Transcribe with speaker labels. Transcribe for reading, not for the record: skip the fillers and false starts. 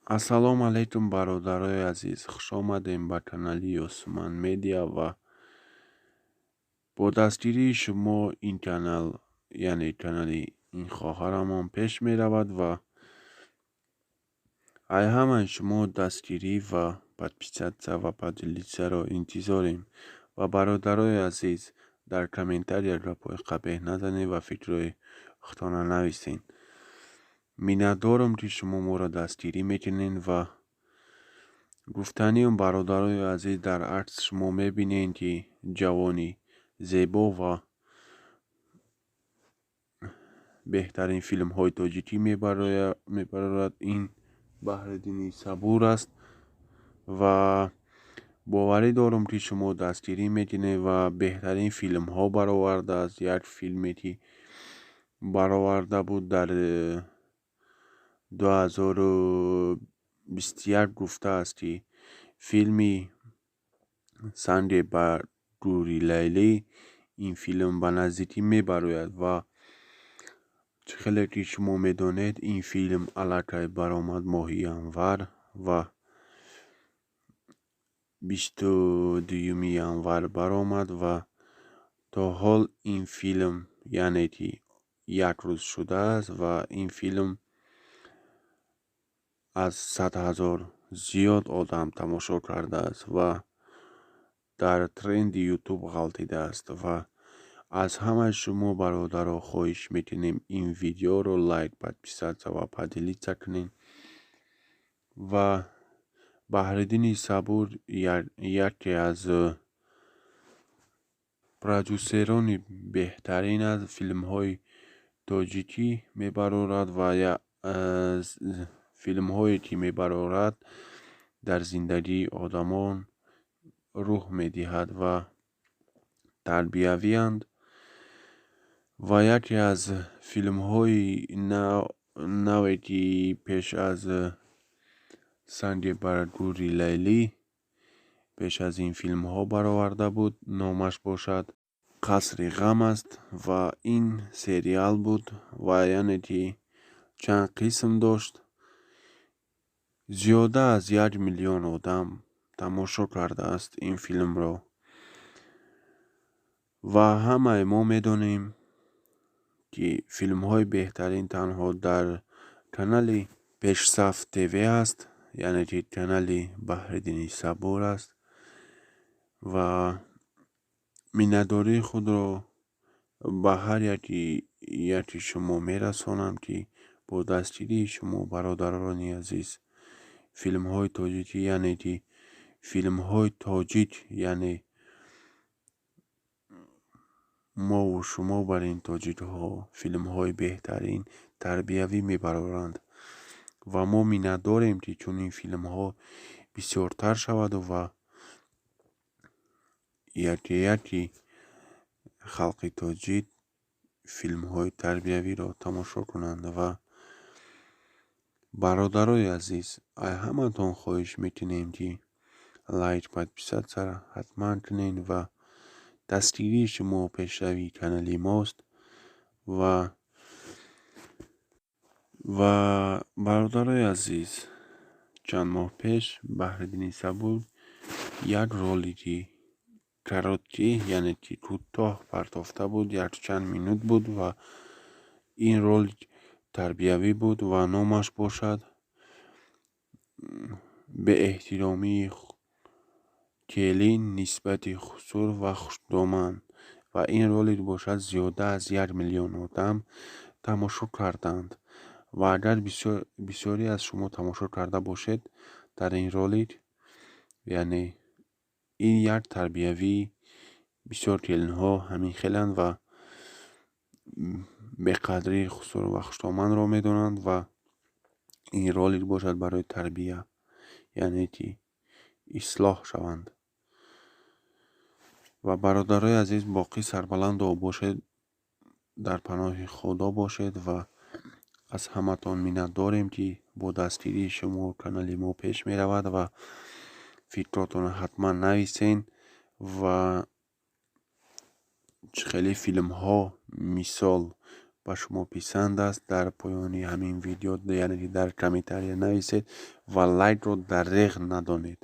Speaker 1: Ассалому алайкум, бародарои азиз, хушомадем ба канали Ёсуман Медиа. Ва бо дастгирии шумо ин канал, яъне канали ин хоҳарамон, пеш меравад. Ва ай ҳамаи шумо дастгирӣ ва подписаться ва поделиться ро интизорем. Ва, бародарои азиз, дар комментария гапҳои қабеҳ назанед ва фикрҳои худтона нависед. Миннатдорам, ки шумо моро дастгирӣ мекунед. Ва гуфтаниам, бародарои азиз, дар акс шумо мебинед, ки ҷавони зебо ва беҳтарин филмҳои тоҷикӣ мебарорад, ин Баҳриддини Сабур аст. Ва боварӣ дорам, ки шумо дастгирӣ мекунед. Ва беҳтарин филмҳо баровардааст. Як филме, ки бароварда буд дар 2021, гуфтааст, ки филми «Санге ба гӯри Лайлӣ», ин филм ба наздикӣ мебарояд. Ва чӣ хеле ки шумо медонед, ин филм аллакай баромад моҳи январ ва 22-юми январ баромад. Ва то ҳол ин филм, яъне ки як рӯз шудааст, ва ин филм аз 100 000 зиёд одам тамошо кардааст ва дар тренди Ютуб ғалтидааст. Ва аз ҳамаи шумо, бародаро, хоҳиш мекунем, ин видеоро лайк, подписаться ва поделиться кунед. Ва Баҳриддини Сабур яке аз продюсерони беҳтарин аст, филмҳои тоҷикӣ мебарорад ва филмҳое, ки мебарорад, дар зиндагии одамон рӯҳ медиҳад ва тарбиявианд. Ва яке аз филмҳои наве, ки пеш аз «Санге бар гӯри Лайлӣ», пеш аз ин филмҳо бароварда буд, номаш бошад «Қасри ғам» аст. Ва ин сериал буд ва яъне ки чанд қисм дошт, зиёда аз 1 миллион одам тамошо кардааст ин филмро. Ва ҳамаи мо медонем, ки филмҳои беҳтарин танҳо дар канали Пешсаф ТВ аст, яъне ки канали Баҳриддини Сабур аст. Ва миннатдории худро ба ҳар яки шумо мерасонам, ки бо дастгирии шумо, бародарони азиз, филмҳои тоҷикӣ, яъне ки филмҳои тоҷик, яъне мову шумо бар ин тоҷикҳо филмҳои беҳтарин тарбиявӣ мебароранд. Ва мо миннатдорем, ки чунин филмҳо бисёртар шаваду ва яке яки халқи тоҷик филмҳои тарбиявиро тамошо кунанд. Ва, бародарои азиз, ай ҳаматон хоҳиш мекунем, ки лайк, подписаться ҳатман кунед. Ва дастгирии шумо пешравии канали мост. Ва, бародарои азиз, чанд моҳ пеш Баҳриддини Сабур як ролики короткий, яъне ки кӯтоҳ партофта буд, якчанд минут буд. Ва ин ролик тарбиявӣ буд ва номаш бошад «Беэҳтиромии келин нисбати хусур ва хушдоман». Ва ин ролик бошад, зиёда аз 1 миллион одам тамошо карданд. Ва агар бисёре аз шумо тамошо карда бошед дар ин ролик, яъне ин як тарбиявӣ, бисёр келинҳо ҳамин хеланд ва беқадрии хусур ва хушдоманро медонанд. Ва ин ролик бошад барои тарбия, яъне ки ислоҳ шаванд. Ва, бародарои азиз, боқӣ сарбаланду бошед, дар паноҳи Худо бошед. Ва аз ҳаматон миннатдорем, ки бо дастгирии шумо канали мо пеш меравад. Ва фикротонро ҳатман нависен ва чӣ хеле филмҳо, мисол, Ба шумо писанд аст, дар поёни ҳамин видео, яъне ки дар комментария нависед ва лайкро дареғ надонед.